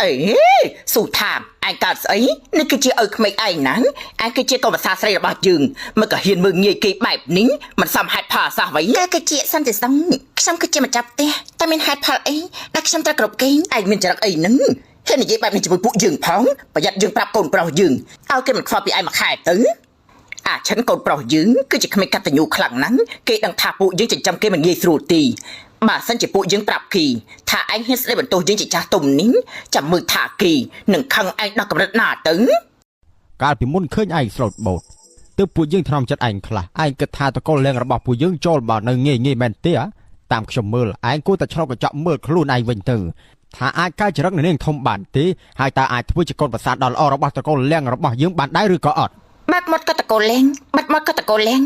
អេស៊ូថាងឯងកើតស្អីនេះគឺជាឪក្មេកឯងណាឯងគឺជាកុំប្រសាស្រីរបស់យើងមកក៏ហ៊ានមើងងាយគេបែបនេះមិនសមហេតុផលសោះអ្វីគេគឺជាសន្តិសុខខ្ញុំគឺជាម្ចាស់ផ្ទះតែមានហេតុផលអីដែលខ្ញុំត្រូវគ្រប់គេឯងមានចរិតអីហ្នឹងហ៊ាននិយាយបែបនេះជាមួយពួកយើងផងប្រយ័ត្នយើងប្រាប់កូនប្រុសយើងឲ្យគេមិនខ្វល់ពីឯងមួយខែទៅអាឆិនកូនប្រុសយើងគឺជាក្មេងកតញ្ញូខ្លាំងណាស់គេដឹងថាពួកយើងចិញ្ចឹមគេមិនងាយស្រួលទីបើសិនជាពួកយើងប្រាប់គីថាឯងហ៊ានស្ដីបន្ទោសយើងជាចាស់ទុំនេះចាំមើលថាគីនឹងខឹងឯងដល់កម្រិតណាទៅ កាលពីមុនឃើញឯងស្លូតបូតទើបពួកយើងថ្នមចិត្តឯងខ្លះឯងគិតថាតកូលលៀងរបស់ពួកយើងចូលមកនៅងាយងាយមែនទេតាមខ្ញុំមើលឯងគួរតែឆ្លុះកញ្ចក់មើលខ្លួនឯងវិញទៅថាអាចកើតចរិតនាងធំបានទេហើយតើអាចធ្វើជាកូនប្រសាដ៏ល្អរបស់តកូលលៀងរបស់យើងបានដែរឬក៏អត់ បាត់មាត់ក៏តកូលលេងបាត់មាត់ក៏តកូលលេង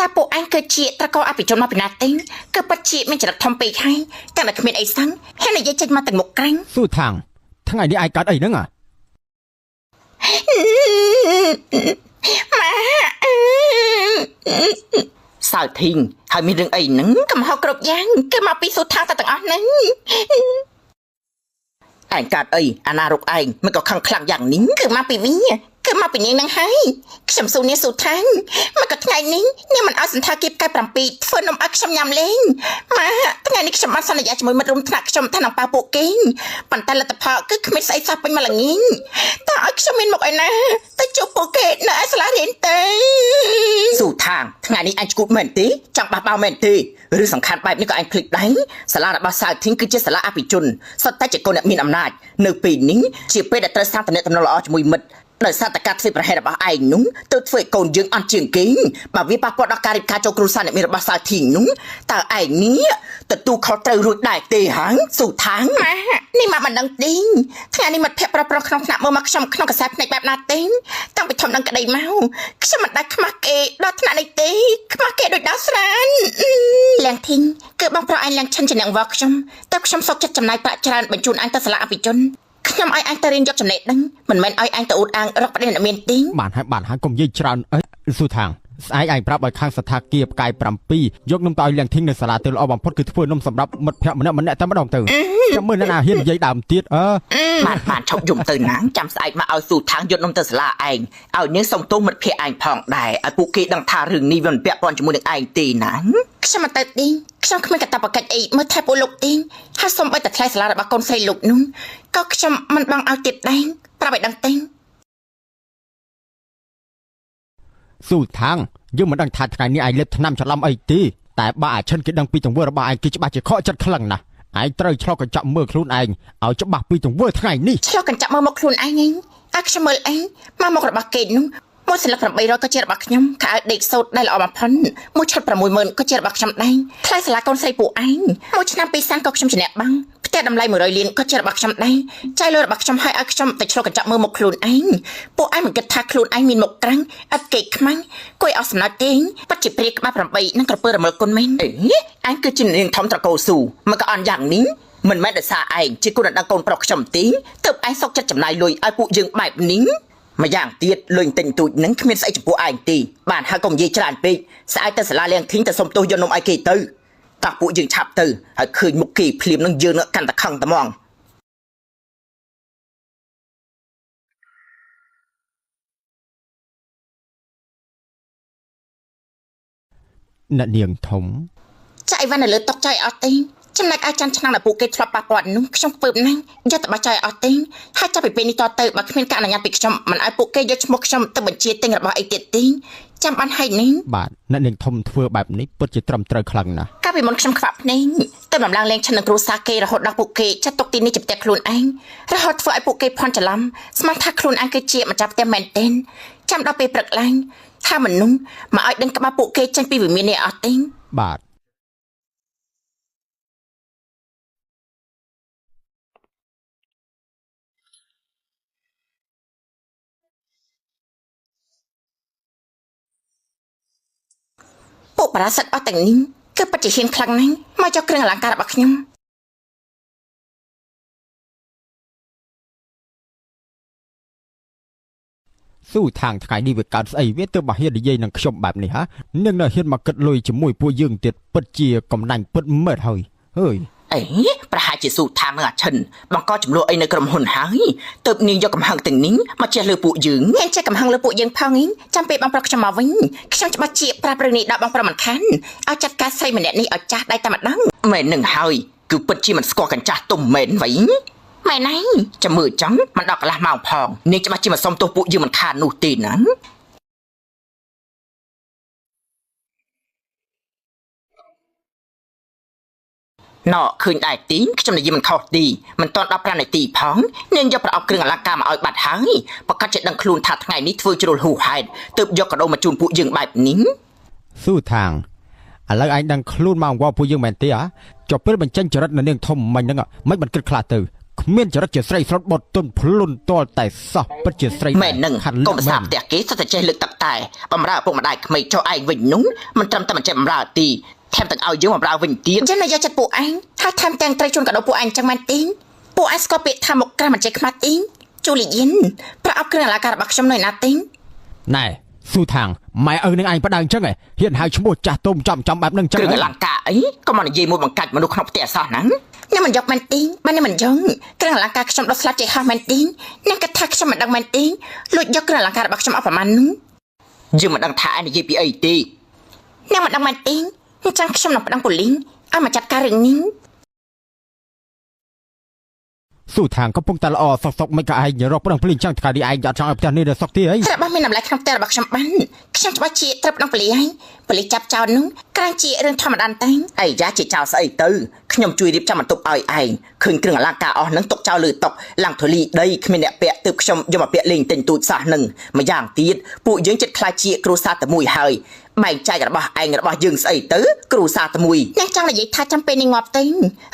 តើពួកឯងគឺជាត្រកូលអភិជនមកពីណាទេគឺពិតជាមានចរិតធំពេកហើយតែតែគ្មានអីសឹងហ៊ាននិយាយចេញមកទាំងមុខក្រាញ់ ស៊ូថាងថ្ងៃនេះឯងកើតអីហ្នឹងអា ម៉ាសៅធីងហើយមានរឿងអីហ្នឹងកំហុសគ្រប់យ៉ាងគឺមកពីស៊ូថាងតែទាំងអស់ហ្នឹងឯងកើតអីអាណារកឯងមិនក៏ខឹងខ្លាំងយ៉ាងនេះគឺមកពីវាគឺមកពីនាងហ្នឹងហើយខ្ញុំស៊ូនាងស៊ូថាងមកក៏ថ្ងៃនេះនាងមិនឲ្យសន្តាគារផ្កាយ7ធ្វើនំឲ្យខ្ញុំញ៉ាំលេងម៉ាថ្ងៃនេះខ្ញុំបានសន្យាជាមួយមិត្តរួមថ្នាក់ខ្ញុំថានឹងប៉ះពួកគេប៉ុន្តែលទ្ធផលគឺគ្មានស្អីសោះពេញមកល្ងាចតើឲ្យខ្ញុំមានមុខឯណាទៅជួបពួកគេនៅឯសាលារៀនទៅស៊ូថាងថ្ងៃនេះអញឈួតមែនទេចង់បះបោមែនទេឬសំខាន់បែបនេះក៏អញភ្លេចដែរសាលារបស់សាវធីងគឺជាសាលាអភិជនសុទ្ធតែជាកូនអ្នកមានអំណាចនៅពេលនេះជាពេលដែលត្រូវសាងទំនាក់ទំនងល្អជាមួយមិត្តដោយសារតែការធ្វើប្រហែសរបស់ឯងនោះទើបធ្វើឲ្យកូនយើងអន់ជាងគេបើវាប៉ះពាល់ដល់ការរៀបការចូលគ្រួសារអ្នកមានរបស់សាវធីងនោះតើឯងនេះទទួលខុសត្រូវរួចដែរទេហាងស៊ូថាងម៉ានេះមកមិនដឹងទេថ្ងៃនេះមិត្តភក្តិប្រុសប្រុសក្នុងថ្នាក់មើលមកខ្ញុំក្នុងកសែភ្នែកបែបណាទេតាំងពីធំដឹងក្តីមកខ្ញុំមិនដែលខ្មាស់គេដល់ថ្នាក់នេះទេខ្មាស់គេដូចដល់ស្រានលៀងធីងគឺបងប្រុសឯងលៀងឈិនជាអ្នកវល់ខ្ញុំតើខ្ញុំសុខចិត្តចំណាយប្រាក់ច្រើនបញ្ជូនអញទៅសាលាអភិជនខ្ញុំឲ្យអញទៅរៀនយកចំណេះដឹងមិនមែនឲ្យអញទៅអួតអាងរកប្តីអ្នកមានទេ បានហើយបានហើយកុំនិយាយច្រើនអីស៊ូថាងស្អែកឯងប្រាប់ឲ្យខាងស្ថាគារផ្កាយ7យកនំទៅឲ្យលៀងធីងនៅសាលាទៅល្អបំផុតគឺធ្វើនំសម្រាប់មិត្តភក្តិម្នាក់ម្នាក់តែម្ដងទៅចាំមើលអ្នកណាហ៊ាននិយាយដើមទៀតអើ បានបានឈប់យំទៅណាងចាំស្អែកមកឲ្យស៊ូថាងយកនំទៅសាលាឯងឲ្យនាងសុំទោសមិត្តភក្តិឯងផងដែរឲ្យពួកគេដឹងថារឿងនេះវាមិនពាក់ព័ន្ធជាមួយនឹងឯងទេណាខ្ញុំមិនទៅទេខ្ញុំគ្មានកាតព្វកិច្ចអីមើលថែពួកលោកទេហើយសូម្បីតែថ្លៃសាលារបស់កូនស្រីលោកនោះក៏ខ្ញុំមិនបង់ឲ្យទៀតដែរប្រាប់ឲ្យដឹងទេ ស៊ូថាងយើងមិនដឹងថាថ្ងៃនេះឯងលេបថ្នាំច្រឡំអីទេតែបើអាឈិនគេដឹងពីទង្វើរបស់ឯងគេច្បាស់ជាខកចិត្តខ្លាំងណាស់ឯងត្រូវឆ្លុះកញ្ចក់មើលខ្លួនឯងឲ្យច្បាស់ពីទង្វើថ្ងៃនេះ ឆ្លុះកញ្ចក់មើលមកខ្លួនឯងឯងឲ្យខ្ញុំមើលឯងមកមុខរបស់គេនោះមួយសន្លឹក800ក៏ជារបស់ខ្ញុំខោអាវដេកសូត្រដែលល្អបំផុតមួយឈុត60000ក៏ជារបស់ខ្ញុំដែរថ្លៃសាលាកូនស្រីពួកឯងមួយឆ្នាំពីរសានក៏ខ្ញុំជាអ្នកបង់ផ្ទះតម្លៃ100លានក៏ជារបស់ខ្ញុំដែរចាយលុយរបស់ខ្ញុំឲ្យឲ្យខ្ញុំទៅឆ្លុះកញ្ចក់មើលមុខខ្លួនឯងពួកឯងមិនគិតថាខ្លួនឯងមានមុខក្រាំងឥតគេខ្មាំងគួយអស់សំណើចទេពិតជាព្រាក្បាល8និងក្រពើរមិលគុណមែនអេឯងគឺជានាងធំត្រកូលស៊ូមកក៏អន់យ៉ាងនេះមិនមែនដោយសារឯងជាគុណដល់កូនប្រុសខ្ញុំទេទើបឯងសុកចិត្តចំណាយលុយឲ្យពួកយើងបែបនេះម្យ៉ាងទៀតលុយទិញទូចនឹងគ្មានស្អីចំពោះឯងទេបានហើយកុំនិយាយច្រើនពេកស្អែកទៅសាលាលៀងធីងទៅសុំទោសយកនំឲ្យគេទៅតោះពួកយើងឆាប់ទៅហើយឃើញមុខគេភ្លាមនឹងយើងនឹងកាន់តែខឹងតែហ្មង អ្នកនាងធំ ចាក់អីវ៉ាន់នៅលើតុចៃអត់ទេចំណែកឲ្យចាន់ឆ្នាំងដែលពួកគេធ្លាប់ប៉ះពាល់នោះខ្ញុំខ្ពើមណាស់យកទៅបោះចៃអត់ទេហើយចាប់ពីពេលនេះតទៅបើគ្មានការអនុញ្ញាតពីខ្ញុំមិនឲ្យពួកគេយកឈ្មោះខ្ញុំទៅបញ្ជាទិញរបស់អីទៀតទេចាំបានហើយនេះ បាទអ្នកនាងធំធ្វើបែបនេះពិតជាត្រឹមត្រូវខ្លាំងណាស់ កាលពីមុនខ្ញុំខ្វាក់ភ្នែកទៅដំឡើងលេងឈិននឹងគ្រួសារគេរហូតដល់ពួកគេចាត់ទុកទីនេះជាផ្ទះខ្លួនឯងរហូតធ្វើឲ្យពួកគេភ័ន្តច្រឡំស្មានថាខ្លួនឯងគឺជាម្ចាស់ផ្ទះមែនទែនចាំដល់ពេលព្រឹកឡើងថាមនុស្សមកឲ្យដឹងក្បាលពួកគេចេញពីវិមាននេះអត់ទេ បាទ ពួកបរាសិតអស់ទាំងនេះគឺពិតជាហ៊ានខ្លាំងណាស់មកយកគ្រឿងអលង្ការរបស់ខ្ញុំ ស៊ូថាងថ្ងៃនេះវាកើតស្អីវាទៅបើហ៊ាននិយាយនឹងខ្ញុំបែបនេះហានាងនៅហ៊ានមកគិតលុយជាមួយពួកយើងទៀតពិតជាកំណាញ់ពិតមែនហើយហើយ អេប្រហែលជាស៊ូថាងនឹងអាឈិនបង្កចំនួនអីនៅក្រុមហ៊ុនហើយទៅនាងយកកំហឹងទាំងនេះមកជះលើពួកយើងហ៊ានចេះកំហឹងលើពួកយើងផងឯងចាំពេលបងប្រុសខ្ញុំមកវិញខ្ញុំច្បាស់ជាប្រាប់រឿងនេះដល់បងប្រុសមិនខានឲ្យចាត់ការស្រីម្នាក់នេះឲ្យចាស់ដៃតែម្ដងមែននឹងហើយគឺពិតជាមិនស្គាល់កញ្ចាស់ទុំមែនវិញម៉ែណៃចាំមើលចឹងមិនដល់កន្លះម៉ោងផងនាងច្បាស់ជាមិនសុំទោសពួកយើងមិនខាននោះទេណា ណ៎ឃើញដែរទីងខ្ញុំនិយាយមិនខុសទីមិនទាន់15នាទីផងនាងយកប្រអប់គ្រឿងអលង្ការមកឲ្យបាត់ហើយប្រកាសជាដឹងខ្លួនថាថ្ងៃនេះធ្វើជ្រុលហួសហេតុទើបយកកាដូមកជូនពួកយើងបែបនេះ ស៊ូថាងឥឡូវឯងដឹងខ្លួនមកអង្វរពួកយើងមែនទេហ៎ចុះពេលបញ្ចេញចរិតនៅនាងធំមិញហ្នឹងមិនមិនគិតខ្លះទៅគ្មានចរិតជាស្រីស្លុតបត់ទុនភ្លុនតលតែសោះពិតជាស្រី មែននឹង ខាត់ កុំសាបផ្ទះគេសុទ្ធតែចេះលើកទឹកតែបំរើឪពុកម្ដាយក្មេកចុះឯងវិញនោះមិនត្រឹមតែមិនចេះបំរើទីថែមទាំងឲ្យយើងបំរើវិញទៀតចឹងនយកចិត្តពួកឯងហើយថែមទាំងត្រូវជូនកាដូពួកឯងចឹងមែនទីពួកឯងស្គាល់ពាក្យថាមុខក្រាស់មិនចេះខ្មាស់ទីជូលីយិនប្រអប់គ្រឿងអលង្ការរបស់ខ្ញុំនៅណាទី ណែស៊ូថាងម៉ែឪនឹងឯងបដៅអញ្ចឹងហ៎ហ៊ានហៅឈ្មោះចាស់ទុំចំចំបែបហ្នឹងអញ្ចឹង គ្រឿង ហ៎ អលង្ការអីក៏មកនិយាយមួយបង្កាច់មនុស្សក្នុងផ្ទះសោះហ្នឹងខ្ញុំមិនយកមែនទីបានខ្ញុំមិនយកគ្រឿងអលង្ការខ្ញុំដុសស្លាប់ចេះហោះមែនទីអ្នកគិតថាខ្ញុំមិនដឹងមែនទីលួចយកគ្រឿងអលង្ការរបស់ខ្ញុំអស់ប្រមាណនោះយើងមិនដឹងថាឯងនិយាយពីអីទេអ្នកមិនដឹងមែនទីអញ្ចឹងខ្ញុំនឹងប្តឹងប៉ូលីសឲ្យមកចាត់ការរឿងនេះ ស៊ូថាងកំពុងតែល្អសុកសុកមិនក៏ឯងរកប្តឹងភ្លេងចឹងថ្ងៃនេះឯងអត់ចង់ឲ្យផ្ទះនេះដល់សុកទេអី របស់មានតម្លៃក្នុងផ្ទះរបស់ខ្ញុំបានខ្ញុំច្បាស់ជាត្រូវប្តឹងប៉ូលីសហើយប៉ូលីសចាប់ចោលនោះក្រាញជារឿងធម្មតាតែអីយ៉ាជាចោលស្អីទៅខ្ញុំជួយរៀបចំបន្ទប់ឲ្យឯងឃើញគ្រឿងអលង្ការអស់នឹងទុកចោលលើតុឡើងធូលីដីគ្មានអ្នកពាក់ទើបខ្ញុំយកមកពាក់លេងទិញទូចសោះនឹងម្យ៉ាងទៀតពួកយើងចិត្តខ្លាចជាគ្រួសារតែមួយហើយបែងចែករបស់ឯងរបស់យើងស្អីទៅគ្រួសារតែមួយអ្នកចង់និយាយថាចាំពេលនេះងាប់ទេ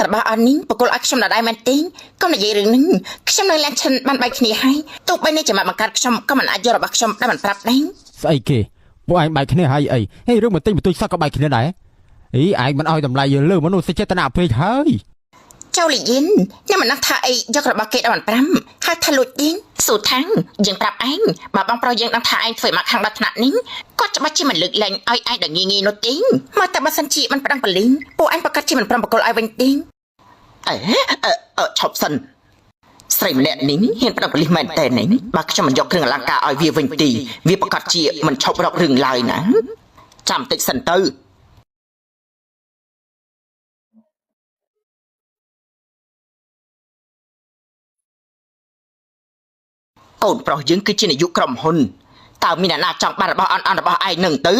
របស់អស់នេះបកគលឲ្យខ្ញុំដដែលមែនទេកុំនិយាយរឿងនេះខ្ញុំនៅលាក់ឈិនបានបែកគ្នាហើយទោះបីនេះជាមកបង្កើតខ្ញុំក៏មិនអាចយករបស់ខ្ញុំដែលមិនប្រាប់ដែរ ស្អីគេពួកឯងបែកគ្នាហើយអីហេរឿងបន្តិចបន្តួចសោះក៏បែកគ្នាដែរអីឯងមិនឲ្យតម្លៃយើងលើមនុស្សចេតនាពេកហើយ ចៅលីយិនអ្នកមិនដឹងថាអីយករបស់គេដល់មិនប្រាំហើយថាលួចទៀងស៊ូថាងយើងប្រាប់ឯងបើបងប្រុសយើងដឹងថាឯងធ្វើមកខាងដល់ថ្នាក់នេះគាត់ច្បាស់ជាមិនលើកលែងឲ្យឯងដល់ងាយងាយនោះទេមកតែបើសិនជាមិនប្តឹងបលីងពួកឯងប្រកាសជាមិនព្រមបកគលឲ្យវិញទេអេអឺអឺឈប់សិនស្រីម្នាក់នេះហ៊ានប្តឹងប៉ូលីសមែនតើនេះបើខ្ញុំមិនយកគ្រឿងអលង្ការឲ្យវាវិញទីវាប្រកាសជាមិនឈប់រករឿងឡើយណាចាំតិចសិនទៅ កូនប្រុសយើងគឺជានាយកក្រុមហ៊ុនតើមានអ្នកណាចង់បានរបស់អន់អន់របស់ឯងនឹងទៅ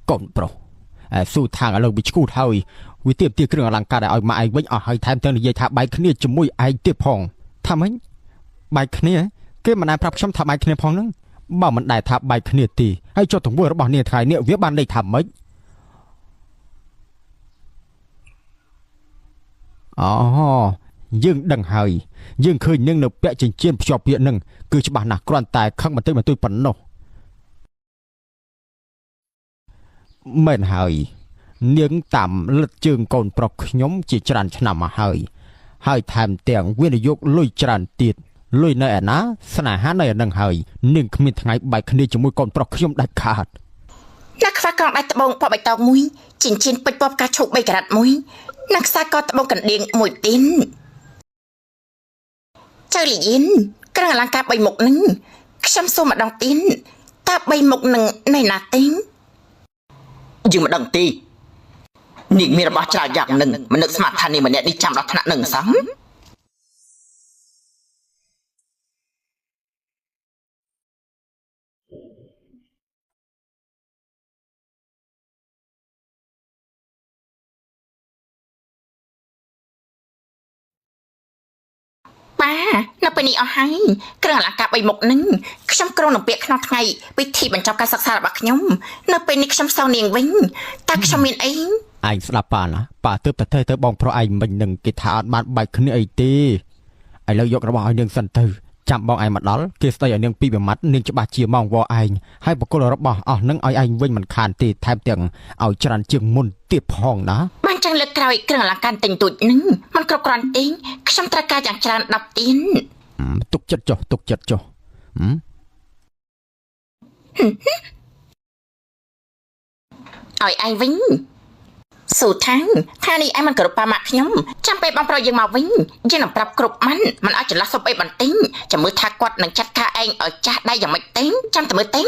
កូនប្រុសអែស៊ូថាងឥឡូវវាឈួតហើយវាទៀបទាគ្រឿងអលង្ការដែលឲ្យម៉ាក់ឯងវិញអស់ហើយថែមទាំងនិយាយថាបែកគ្នាជាមួយឯងទៀតផងថាម៉េចបែកគ្នាគេមិនដែលប្រាប់ខ្ញុំថាបែកគ្នាផងហ្នឹងបើមិនដែលថាបែកគ្នាទេហើយចុះទង្វើរបស់នាងថ្ងៃនេះវាបានន័យថាម៉េចអូយើងដឹងហើយយើងឃើញនាងនៅពាក់ចិញ្ចៀនភ្ជាប់ពាក្យនឹងគឺច្បាស់ណាស់គ្រាន់តែខឹងបន្តិចបន្តួចប៉ុណ្ណោះមែនហើយនាងតាមលិតជើងកូនប្រុសខ្ញុំជាច្រើនឆ្នាំមកហើយហើយថែមទាំងវិនិយោគលុយច្រើនទៀតលុយនៅឯណាស្នេហានៅឯនឹងហើយនាងគ្មានថ្ងៃបែកគ្នាជាមួយកូនប្រុសខ្ញុំដាច់ខាត ណាខ្វះកងដៃត្បូងពណ៌បៃតងមួយចិញ្ចៀនពេជ្រពណ៌ផ្កាឈូក3ក្រាត់មួយនិងខ្សែកត្បូងកណ្ដៀងមួយទីនចៅលីយិនគ្រឿងអលង្ការ3មុខនឹងខ្ញុំសូមម្ដងទីនតើ3មុខនឹងនៅណាទេយើងមិនដឹងទេនាងមានរបស់ច្រើនយ៉ាងនឹងមិននឹកស្មានថានាងម្នាក់នេះចាំដល់ថ្នាក់នឹងសោះប៉ានៅពេលនេះអស់ហើយគ្រឿងអលង្ការ3មុខនឹងខ្ញុំក្រុងនឹងពាក្យក្នុងថ្ងៃពិធីបញ្ចប់ការសិក្សារបស់ខ្ញុំនៅពេលនេះខ្ញុំសងនាងវិញតើខ្ញុំមានអី ឯងស្ដាប់ប៉ាណាប៉ាទើបតែទៅបងប្រុសឯងមិញនឹងគេថាអត់បានបែកគ្នាអីទេឥឡូវយករបស់ឲ្យនាងសិនទៅចាំបងឯងមកដល់គេស្ដីឲ្យនាងពីរម៉ាត់នាងច្បាស់ជាម៉ោងវឯងហើយបកគលរបស់អស់នឹងឲ្យឯងវិញមិនខានទេថែមទាំងឲ្យច្រើនជាងមុនទៀតផងណា បាន អញ្ចឹងលើកក្រោយគ្រឿងអលង្ការទិញទូចនឹងมันគ្រប់គ្រាន់ទេខ្ញុំត្រូវការយ៉ាងច្រើន10ទៀន ទុកចិត្តចុះទុកចិត្តចុះហឹម ឲ្យឯងវិញស៊ូថាងថានេះឯងមិនគោរពប៉ាម៉ាក់ខ្ញុំចាំពេលបងប្រុសយើងមកវិញយើងនឹងប្រាប់គ្រប់มันមិនឲ្យចន្លោះសុបអីបន្តិចចាំមើលថាគាត់នឹងចាត់ការឯងឲ្យចាស់ដៃយ៉ាងម៉េចទេចាំតែមើលទេ